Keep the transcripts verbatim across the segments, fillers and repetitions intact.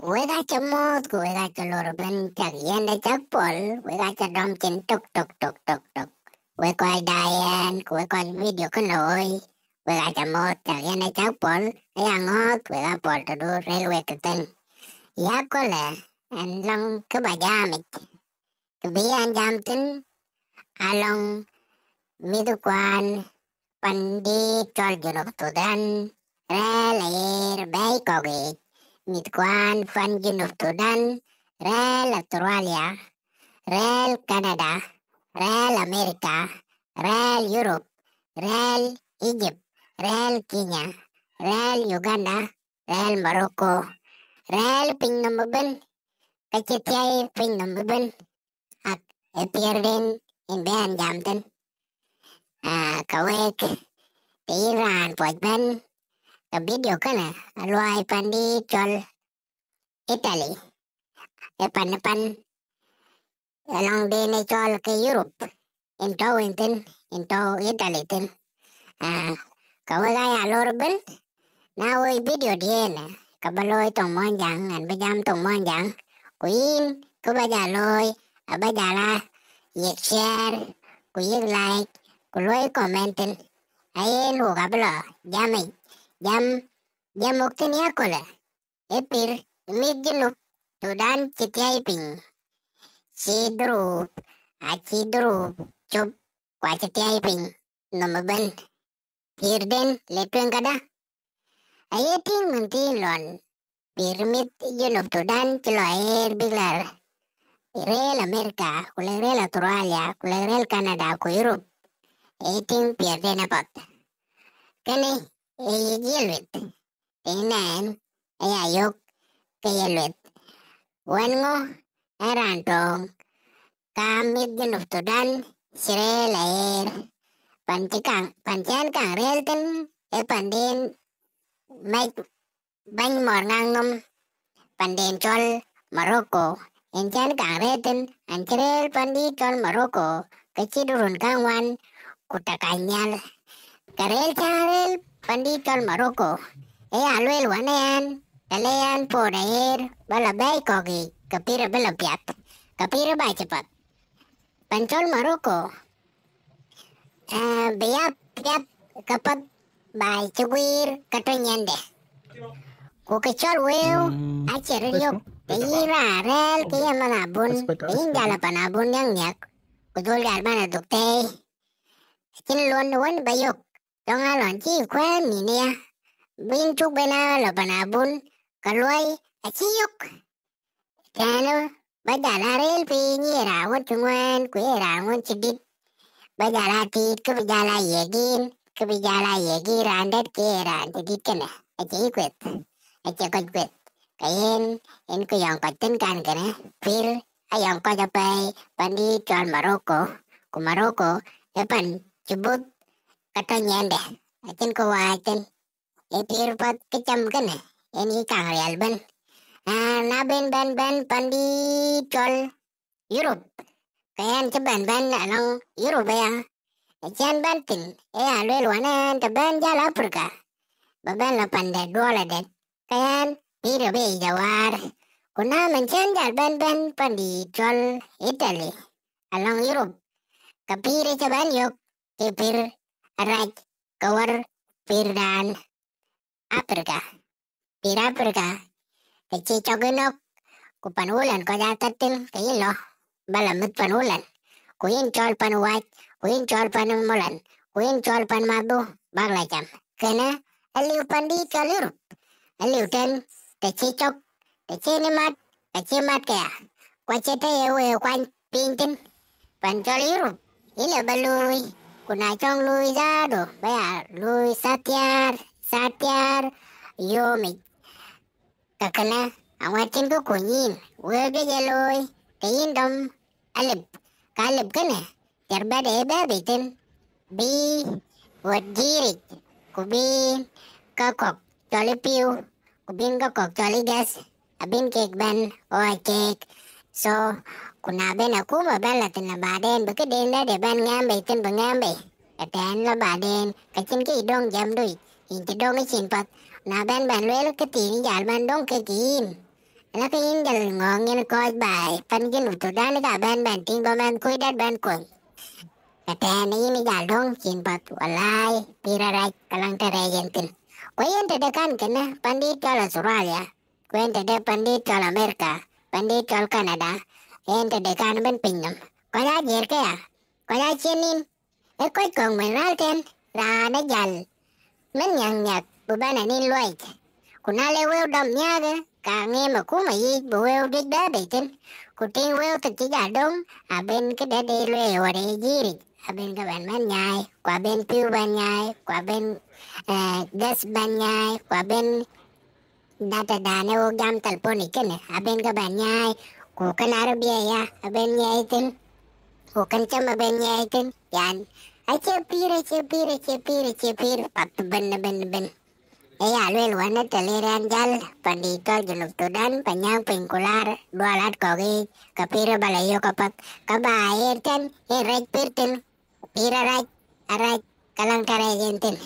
Wek aca muɔ̈ɔ̈th ku wek aca lor ëbën, cak yɛn de cak pɔ̈l, wek aca dɔm cin tök tök tök tök tök. Wek kɔc daai ɛn ku wek kɔc video kën looi, wek aca muɔ̈ɔ̈th, cak yɛn de cak pɔ̈l, aya ŋɔ̈ɔ̈th wek apɔ̈l tëdu rëër wek ke thïn. Ya kölë, ɛn lɔŋ kë ba jamic, kë bï ɛn jam thïn, alɔŋ mïthkuan pandït cɔl Junub Thudan, rɛ̈ɛ̈r aɣeer bɛ̈ɛ̈i kɔ̈k yiic. Mïthkuan pan Junub Thudan, rɛ̈ɛ̈r Australia, rɛ̈ɛ̈r Canada, rɛ̈ɛ̈r America, rɛ̈ɛ̈r Europe, rɛ̈ɛ̈r Egypt, rɛ̈ɛ̈r Kenya, rɛ̈ɛ̈r Uganda, rɛ̈ɛ̈r Morocco, rɛ̈ɛ̈r pinynhom ëbën, ke cï thiäi pinynhom ëbën, ak ë piɛ̈rden yen bï ɛn jam thïn. Aa, ka wek, të yïn raan puɔc bɛ̈n, ke video kënë aluɔi pandït cɔl Italy, ë pan, ë pan, ë lɔŋden ë cɔl ke Europe, yen tɔ̈u yen thïn, yen tɔ̈u Italy thïn. Aa, ka wek aya lor ëbën, na woi video diën, ka ba looi thoŋ Muɔnyjäŋ, ɛn bï jam thoŋ Muɔnyjäŋ, ku yïn kë ba ja looi, aba jal a yiëk share, ku yiëk like, ku luɔi comment thïn. Ayen wok abï lɔ jamic, jam, jam wok thïn ya kölë, ë pïr mïth Junub Thudan cï thiäi piny, cï dhurup, acï dhurup cop, ku acï thiäi piny nhom ëbën, pïrden le tueŋ këdë? Aye tïŋ mën thïn lɔn pïr mïth Junub Thudan cï lɔ aɣeer bïk lɛ̈ɛ̈r rëër America, ku lek rëër Australia, ku lek rëër Canada, ku Europe, aye tïŋ pïrden apath. Kënë ee yic ye lueth, tënë ɛn aya yök ke ye lueth. Wën ŋö, ɛn raan töŋ, ka mïth Junub Thudan cï rëër aɣeer, pan cï kaŋ, pan cï ɛn kaŋ rëër thïn, ë panden mɛc bɛ̈ny mɔ̈r ŋak nhom, panden cɔl Morocco, yen cï ɛn kaŋ rëër thïn, ɛn cï rëër pandït cɔl Morocco, ke cït run kaŋuan ku tɔ̈ kany nhial. Ke rëër cä rëër pandït cɔl Morocco, ë ya lueel wën ë ɛn, të le ɛn puɔ̈u aɣeer ba lɔ bɛ̈ɛ̈i kɔ̈k yiic, ke pïr abï lɔ piath, ke pïr aba cï path. Pan cɔl Morocco, ee, bï ya piath ke path baai cï guiir ke tɔ̈ nyiɛnde. Ku kë cɔl wëëu, mm, acie röt yök, të yïn raan rɛ̈ɛ̈r ke ye manh abun, të yïn jal a pan abun nhiäk nhiäk, ku dhöl jal bɛ̈n a dhuk thëëi. Acïn luɔn wën ba yök, dɔ̈ŋ alɔn cï kuɛ̈ɛ̈n nïn aya, bï yïn cuk ben a lɔ pan abun, ke luɔi acï yök. Tënë ba jal a rëër piny ye raan wën cï ŋuɛ̈ɛ̈n, ku ye raan wën cï dït, ba jal a tiit, kë bï jal a yiëk yïn, kë bï jal a yiëk yïn raan dɛ̈t ke ye raan cï dït kënë, acie yï kueth, acie kɔc kueth. Ke yen, yen kë yɔŋ kɔc thïn kan kënë, pïr ayɔŋ kɔc apɛi pandït cɔl Morocco, ku Morocco ë pan cï buth ke tɔ̈ nyiɛnde, acïn kë waac thïn. Ë pïr path kë cam kënë, yen yï kaŋ riɛl ëbën. Aa, na ben bɛ̈n bɛ̈n pandït cɔl Europe, ke ɣɛn cï bɛ̈n bɛ̈n alɔŋ Europe aya, acï ɛn bɛ̈n thïn, ë ya lueel wën ɣɛn të bɛ̈n jäl Africa, ba bɛ̈n lɔ pande duɔl adɛ̈t, ke ɣɛn pïr abï yic awäär. Ku na mën cï ɛn jäl bɛ̈n bɛ̈n pandït cɔl Italy, alɔŋ Europe, ke pïr ë cï bɛ̈n yök, ke pïr arac ke wär pïrdan Africa. Pïr Africa, të cï cɔk yï nɔ̈k, ku pan wulan kɔc aa thät thïn, ke yïn lɔ, ba lɔ mïth pan wulan, ku yïn cɔl pan wac, ku yïn cɔl pan molan, ku yïn cɔl pan madhu, bäk lɔ cam. Kënë aliu pandït cɔl Europe, aliu tën, të cï cɔk, të cï ni mat, të cï mat këya, ku acie të ye wëëu kuany piny thïn. Pan cɔl Europe, yïn ë ba luui, ku na cɔŋ luui zaadu, ba ya luui sathiaar, sathiaar, yomic. Ka kënë, aŋuɛ̈t cïn kë kuny yïn, wëëu juëc ë looi, ke yïn dɔm alip, ka alip kënë, thiɛr bɛ̈t ë bɛ̈ɛ̈i bei thïn, bï ɣöt jiiric, ku bï kä kɔ̈k cɔl ë piu, ku bïn kä kɔ̈k cɔl ë gas, abïn kek bɛ̈n ɣɔɔc keek. So, ku na ben akuma bɛ̈n lɔ thïn lɔ baden, bï këden dɛ̈t ë bɛ̈n ŋɛ̈ɛ̈m bei thïn, bï ŋɛ̈ɛ̈m bei. Ëtɛ̈ɛ̈n lɔ baden, ka cïn kë yï döŋ jiɛm dui, yïn cï döŋ ë cin path. Na bɛ̈n bɛ̈n lueel kë thiin ë jäl bɛ̈n döŋ kek yïn, Ala ke yïn jal ŋɔ̈ɔ̈ŋ yen kɔc baai pan Junub Thudan ka bɛ̈n bɛ̈n tïŋ ba mɛnhkui dɛ̈t bɛ̈n kony. Ka tɛ̈ɛ̈n yïn jal döŋ cin path, walai, pïïr arac, ka laŋ tɛ̈ rɛɛc yen thïn. Ku yen tɛ̈de kan kënë pandït cɔl Australia, ku yen tɛ̈de pandït cɔl America, pandït cɔl Canada, yen tɛ̈de kan ëbën pinynhom. Kɔc aa jiëër këya, kɔc aa cïn nïn, ee kɔc kɔ̈k mën rɛ̈ɛ̈r tɛ̈n, raan ë jäl mën nhiäk nhiäk bï bɛ̈n anïn luɔic. Ku na le wëu dɔm nhiääk, ka ŋiɛ̈m akuma yiic bï wëu juëc bɛ̈ɛ̈i bei thïn. Ku tïŋ wëu thok cï jal döŋ, aben këdɛ̈t ë lueel ɣɔn ë jiëër yic, aben ke bɛ̈n bɛ̈n nyaai, ku aben pïu bɛ̈n nyaai, ku aben, eh, gas bɛ̈n nyaai, ku aben data dan ë wok jam telephone yic kënë, aben ke bɛ̈n nyaai, ku kën arabia ya, aben nyaai thïn, ku kën cam aben nyaai thïn. Yan, acie pïïr, acie pïïr, acie pïïr, acie pïïr, path ëbën, ëbën, ëbën. Ee ya lueel wën ë tɛ̈ le raan jäl pandït cɔl Junub Thudan, pa nyääŋ piny ku laar dualat kɔ̈k yiic, ka pïïr ë ba la yök apath, ka ba ɣer tɛ̈n, yen rɛc pïïr thïn, pïïr arac, arac, ka laŋ tɛ̈ rɛɛc yen thïn.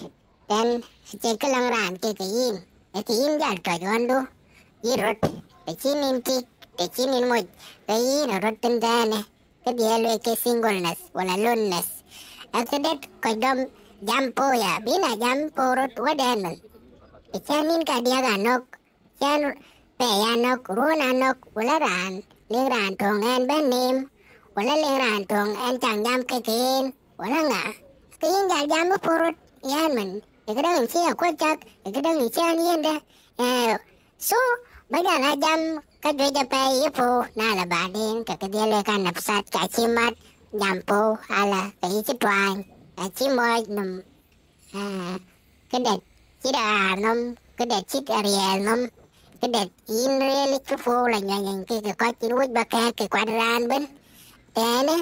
Tɛ̈n, acie kë laŋ raan kek ke yïn, ee ke yïn jal tɔ̈c ɣöndu, yï röt, tɛ̈ cïn yïn tik, tɛ̈ cïn yïn moc, ke yïn ë röt thïn tɛ̈ɛ̈në, kë dhiɛl lueel ke singleness, wala loneliness. Ee këdɛ̈t kɔc dɔm jam po ya, bï na jam po röt wëdɛn mën. Tɛ̈ cän yïn kadiäk anɔ̈k, cän pɛɛi anɔ̈k, ruɔ̈n anɔ̈k, wala raan, liŋ raan töŋ ɛn bɛ̈n neem, wala liŋ raan töŋ ɛn caŋ jam kek yen, wala ŋa. Ke yïn jal jam ë po röt, yɛn mën, ë këdäŋ cï akuɔc cak, ë këdäŋ cï ɛn yiëndë. Eh, so, ba jal a jam ka juëc apɛi yï po, na la baden, ke kë dhiɛl lueel ka nafsat, ka cï mat, jam po, ala, ke yï cï tuany, ka cï mɔ̈ɔ̈c nɔm. Ah, këdɛ̈t cït aɣaar nɔm, këdɛ̈t cït ariɛɛl nɔm, këdɛ̈t yïn rëër cï puɔ̈u la nyuɛny ke ke kɔc cïn wec ba kɛ̈ɛ̈k ke kuat raan ëbën. Tɛ̈ɛ̈në,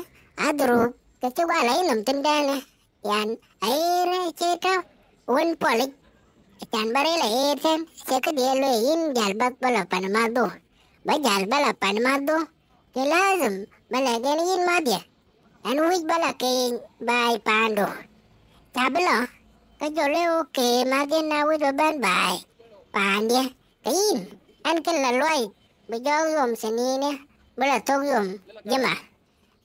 adhuruk, ke cï guɔ la yï nɔm thïn tɛ̈ɛ̈në. Yan, aɣeer acie tɔ̈ wën puɔl yic. Acan ba rëër la ɣeer tɛ̈n, acie kë dhiɛl lueel yïn jäl ba, ba la pan mäthdu. Ba jäl ba la pan mäthdu. Ke lazim, ba lɛ̈k ɛn yïn mäthdiɛ̈. Ɛn wïc ba la keeny baai paandu. Ca bï lɔ, ke jɔ le, okay, madhien na wïc ba bɛ̈n baai paandiɛ̈, ke yïn, ɛn kën la luɔi, bï jɔɔk yom thiniinë, bï la thök yom jima.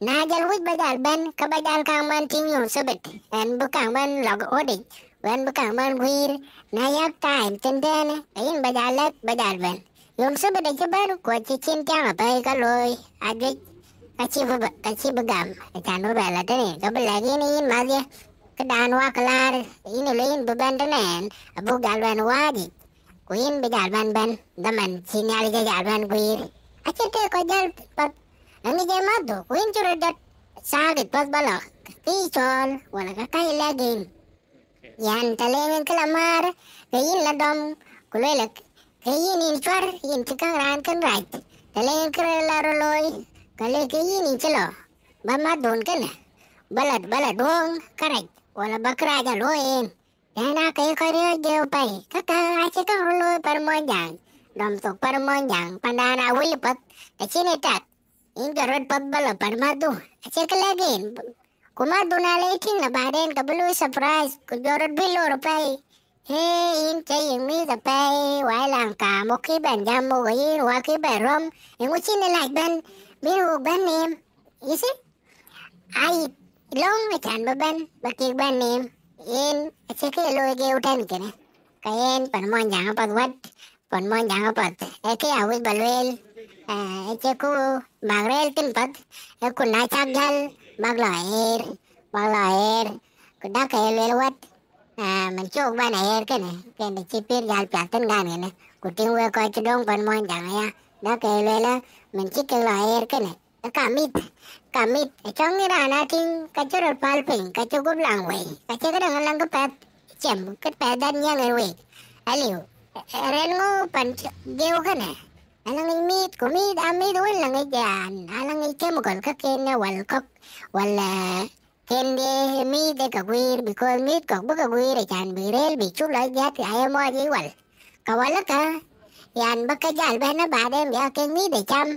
Na jal wïc ba jal bɛ̈n, ke ba jal kaŋ bɛ̈n tïŋ yom thebit, ɛn bï kaŋ bɛ̈n lɔ ɣöt yic, ku ɛn bï kaŋ bɛ̈n guiir, na yak time thïn tɛ̈ɛ̈në, ke yïn ba jal lɛ̈k ba jal bɛ̈n. Yom thebit acï bɛ̈n, ku acï cïn tiaŋ apɛi ka looi, ajuëc, ka cï bï, ka cï bï gam, acan bï bɛ la tënë, ke bï lɛ̈k yïn, yïn mäthdiɛ̈, këdan wak laar, yïn ë le yïn bï bɛ̈n tënë ɛn, abuk jal bɛ̈n wääc yic, ku yïn bï jal bɛ̈n bɛ̈n, dhaman cï Nhialic ke jal bɛ̈n guiir. Acïn të kɔc jäl path, aŋic ë mäthdu, ku yïn cï röt jɔt thaakit path ba lɔ, kë yï cɔɔl, wala ka ka yï lɛ̈k yïn. Yan, tɛ̈ le yen kë la määr, ke yïn la dɔm, ku lueel, ke yïn yïn cuär, yïn cï käŋ raan kën rac. Tɛ̈ le yen kë la rot looi, ke le ke yïn yïn cï lɔ, ba mäthdun kënë, ba la, ba la duɔ̈ɔ̈ŋ kärac, wala ba kërac a luɔ̈i en. Tɛ̈ɛ̈n aake ye kɔc riɔ̈ɔ̈c geeu apɛi, käkkä acï käŋ röt looi pan Muɔnyjäŋ, dɔm thok pan Muɔnyjäŋ, pandan Awil path, tɛ̈ cïn ë tak, yïn jɔt rot path ba la pan mäthdu, acie kë lɛ̈k yen. Ku mäthdu na le tïŋ la baden, ke bï looi surprise, ku jɔt rot bï lor apɛi. Ee, yïn cie yï mïth apɛi, wai laŋ kaam, wok kï bɛ̈n jam, wok yïn, wok kï bɛ̈n rɔ̈m, eeŋö cïn ë lac bɛ̈n, bï wok bɛ̈n neem? You see? Ai, lɔ̈ŋ acan bï bɛ̈n, ba kek bɛ̈n neem, yen acie kë ye looi geeu tɛ̈n kënë. Ka yen pan Muɔnyjäŋ apath wät, pan Muɔnyjäŋ apath. Ee kë ya wïc ba lueel, eh, acie ku bäk rëër thïn path, ee ku na cak jäl, bäk lɔ aɣeer, bäk lɔ aɣeer, ku dak ke ye lueel wät, eh, mën cuk bɛ̈n aɣeer kënë, kënë cï pïïr jäl piath thïn gan kënë, ku tïŋ wek kɔc cï döŋ pan Muɔnyjäŋ aya, dak ke ye lueel, mën cï kek lɔ aɣeer kënë. Ka mïth, ka mïth, acɔŋ raan a tïŋ, ka cï röt päl piny, ka cï guɔ̈p laŋ wei, ka cï këdäŋ alaŋ kë pɛth cem, kë pɛth dɛ̈t nyiɛŋ en week. Aliu, ë, ë, rɛn ŋö pan cï geeu kënë? Alaŋ yic mïth, ku mïth, a mïth wën la ŋic an, alaŋ yic chemical käkken ë wal kɔ̈k, wal, ë, kën de mïth ë ke guiir, because mïth kɔ̈k bï ke guiir, acan bï rëër bï cuk lɔ dhiäth, aye muɔɔc yic wal. Ka wälä kä, yan, bä ke jäl bɛ̈n ë baden, bï a kek mïth ë cam,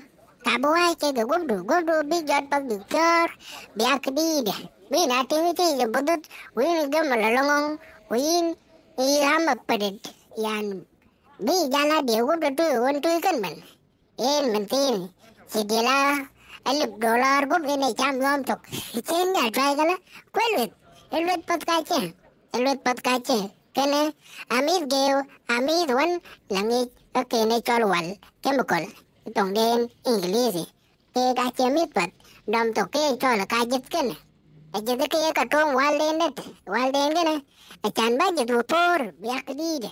ka bï wääc kek ë guöpdu, guöpdu bï jɔt path bïk piɔ̈ɔ̈r, bï a këdïïtdï. Bï na tïŋ cï yic ë budhut, ku yïn ë gam ë lɔ lɔŋɔŋ, ku yïn ë yï ɣam ë pädït, yan, bï jäl a diëëu guöpdu tui ɣön tui kën mën. Yen mën thiin, cï diël a alip dollar gup yen ë cam yɔm tök. Cïn ya tuai këlä, ku ë lueth, ë lueth path ka cë, ë lueth path ka cë. Kënë, amïth geeu, amïth wën la ŋic, ke kënë cɔl wal, chemical, ë thoŋden English. Keek acie mïth path, dɔm thok ke cɔl ka jith kënë. Ajith ke ye ka tuɔŋ walden dɛ̈t, walden kënë, acan ba jith wä poor, biak dïït.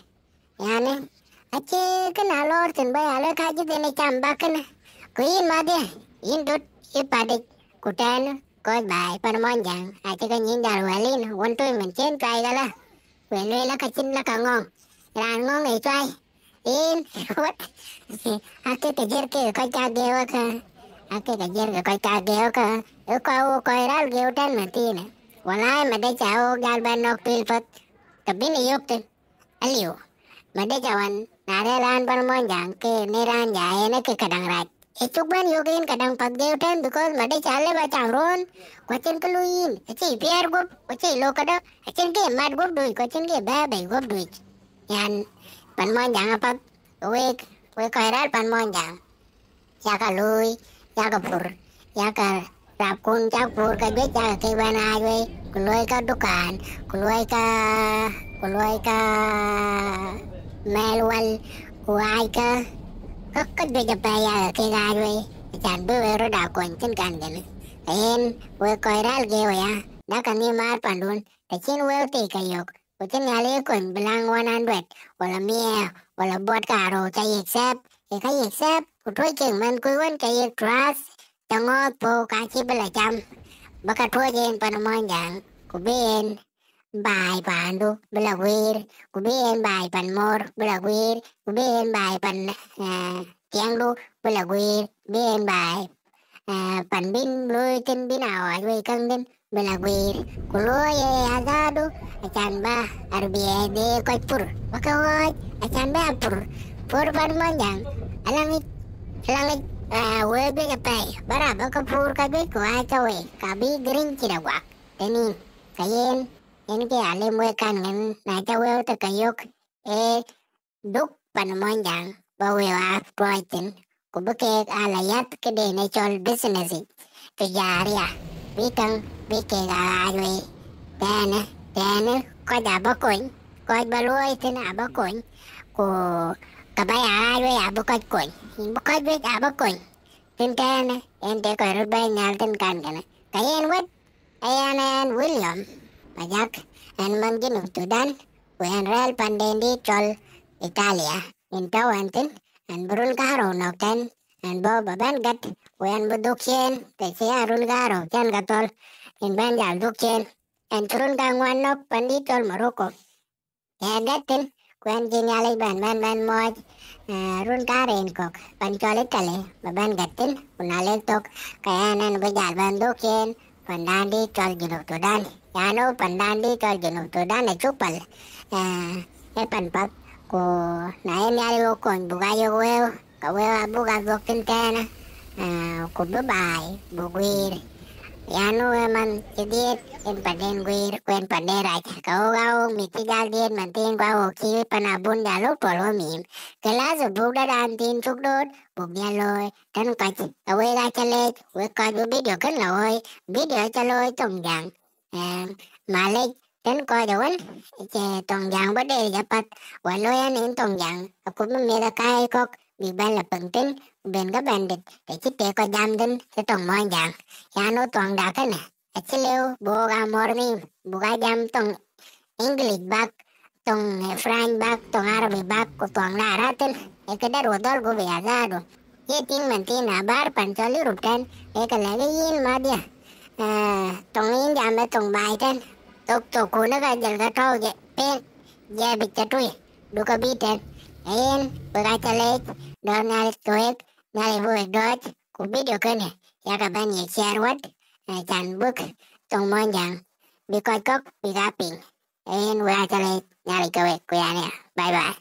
Yani, acie kënë alɔɔr thïn ba ya lɔ ka jith ënë cam bak kënë. Ku yïn madhia, yïn dut, yï padic, ku tɛ̈ɛ̈n, kɔc baai pan Muɔnyjäŋ, acï ke nyïn jal wɛl yïn, wën tui mën cïn tuai këlä. Ku ë lueel la ka cïn la ka ŋɔ̈ŋ, raan ŋɔ̈ŋ ë cuai. Yen, wët, ake ke jiër ke kɔc ka geeu kä, ake ke jiër ke kɔc ka geeu kä, ë kɔc wo kɔc ral geeu tɛ̈n mën thiinë. Walai, madë ca wo jal bɛn nɔ̈k pil path, ke bïn ë yök thïn. Aliu, madë ca wan, na rɛ̈ɛ̈r raan pan Muɔnyjäŋ ke në raan ja yen ë ke këdäŋ rac. Ë cuk bɛn yök yen këdäŋ path geeu tɛ̈n, because madë ca lëu ba cam ruɔ̈ɔ̈n, ku acïn kë luui yïn, acï piɛɛr guɔ̈p, ku acï lok këdë, acïn kë mat guɔ̈p duic, ku acïn kë bɛ̈ɛ̈i bei guɔ̈p duic. Yan, pan Muɔnyjäŋ apath, wek, wek kɔc rɛ̈ɛ̈r pan Muɔnyjäŋ. Yakë luui, yakë pur, yakë rapkun cäk pur ke juëc, yakë kek bɛn aac wei, ku luɔikë dukaan, ku luɔikë, ku luɔikë mɛl wal, ku aackë, kä, kä juëc apɛi yakë kek aac wei, acan bï wek röt aa kony thïn kan kënë. Yen, wek kɔc rɛ̈ɛ̈r geeu aya, dak anhïïm määr pandun, të cïn wëu thii ke yök, ku cï Nhialic kony bï läŋ one hundred, wala mia, wala buɔt karou ca yiëk thɛɛp, ke ka yiëk thɛɛp, ku tuɔ̈c kek mɛnhkui wën ca yiëk trust, ca ŋɔ̈ɔ̈th puɔ̈u ka cï bï la cam, bä ka tuɔ̈c en pan Muɔnyjäŋ, ku bï en baai paandu bï la guiir, ku bï en baai pan Mor bï la guiir, ku bï en baai pan, eh, tiɛŋdu bï la guiir, bï en baai, eh, pan bïn luui thïn, bïn a ɣɔɔc wei käŋ thïn, bï la guiir. Ku luɔi ë adhaardu, acan ba arbiɛɛi de kɔc pur, ba ke ɣɔɔc, acan ba a pur, pur pan Muɔnyjäŋ, alaŋic, alaŋic, eh, wëu juëc apɛi, ba rap ba ke pur ka juëc ku aac ka wei, ka bï giric cït aguak. Tënë, ka yen, yen ke alim wek kan ŋɛn, na ca wëu të ke yök, ee, duk pan Muɔnyjäŋ, ba wëu aa tuɔɔc thïn, ku bï keek aa la yäth këden ë cɔl business yic, tijaria, bï käŋ, bï keek aa ɣaac wei. Tënë, tënë, kɔc aa bä kony, kɔc bä luɔi thïn aa bä kony, ku ka bä ya ɣaac wei aa bï kɔc kony, yïn bï kɔc wec aa bä kony. Thïn tënë, en të kɔc röt bɛ̈ɛ̈i nhial thïn kan kënë. Ka yen wët, ee ɣɛn, ɣɛn William Majak, ɣɛn manh Junub Thudan, ku ɣɛn rɛ̈ɛ̈r panden dït cɔl Italia. Ɣɛn tɔ̈u ɣɛn thïn, ɣɛn bï run karou nɔ̈k tɛ̈n, ɣɛn bɔ̈ ba bɛ̈n gät, ku ɣɛn bï dhuk ciëën, të cï ɣɛn run karou cän ke thɔ̈l, ɣɛn bɛ̈n jal dhuk ciëën. Ɣɛn cï run kaŋuan nɔ̈k pandït cɔl Morocco. Ee gät thïn, ku ɣɛn cï Nhialic bɛ̈n, bɛ̈n, bɛ̈n muɔɔc, eh, run karou kɔ̈k, pan cɔl Italy, ba bɛ̈n gät thïn, ku na lek thök, ke ɣɛn, ɣɛn bï jal bɛ̈n dhuk ciëën, pandan dït cɔl Junub Thudan. Yan ɣöö pandan dït cɔl Junub Thudan acuk päl, eh, ee pan path, ku na ye Nhialic ɣo kony buk aa yök wëu, ke wëu abuk aa dhuɔ̈k thïn tënë, eh, ku bï baai buk guiir. Yan ɣöö ë man cï dhiëëth en panden guiir, ku en panden rac, ke ɣok aa ɣok mïth cï jal dhiëëth man thiin, ku aa ɣok cï pan abun jal lok tuɔl ɣo miim. Ke lazim buk dɛ̈t raan thiin cuk doot, buk dhiɛl looi tën kɔc. Ke wek aa ca leec, wek kɔc bï video kënë la ɣoi, video aca looi thoŋ Jäŋ. Em, malec, tën kɔc awën, cï thoŋ Jäŋ bɔ̈ deric apath, wä looi ɣɛn en thoŋ Jäŋ, aku bï meth akäi kɔ̈k bïk bɛ̈n la piŋ thïn, ku ben ke bɛ̈n dït, të cï tek kɔc jam thïn ë thoŋ Muɔnyjäŋ. Yan ɣöö thuɔŋda kënë, acï lëu buk aa mɔ̈r nhïïm, buk aa jam thoŋ English bäk, thoŋ, eh, French bäk, thoŋ Arabi bäk, ku thuɔŋda rɛ̈ɛ̈r thïn, ee këde röt dhɔ̈l gup ya dhadu. Ye tïŋ man thiin abäär pan cɔl Europe tɛ̈n, ee ke lɛ̈k yïn madhia, eh, thoŋ yïn jam ë thoŋ baai tɛ̈n, thok, thok kun ë ka jël ke tɔ̈u jɛ pen, jɛ bï cä tui, dukë bï tɛ̈n. Ee yen, wek aa ca leec, dɔ̈ɔ̈r Nhialic ke wek, Nhialic bï wek dɔ̈ɔ̈c, ku video kënë, yakë bɛ̈n ye share wät, eh, can buk thoŋ Muɔnyjäŋ, bï kɔc kɔ̈k bïk aa piŋ. Ee yen, wek aa ca leec, Nhialic ke wek, ku yan ya. Bye bye.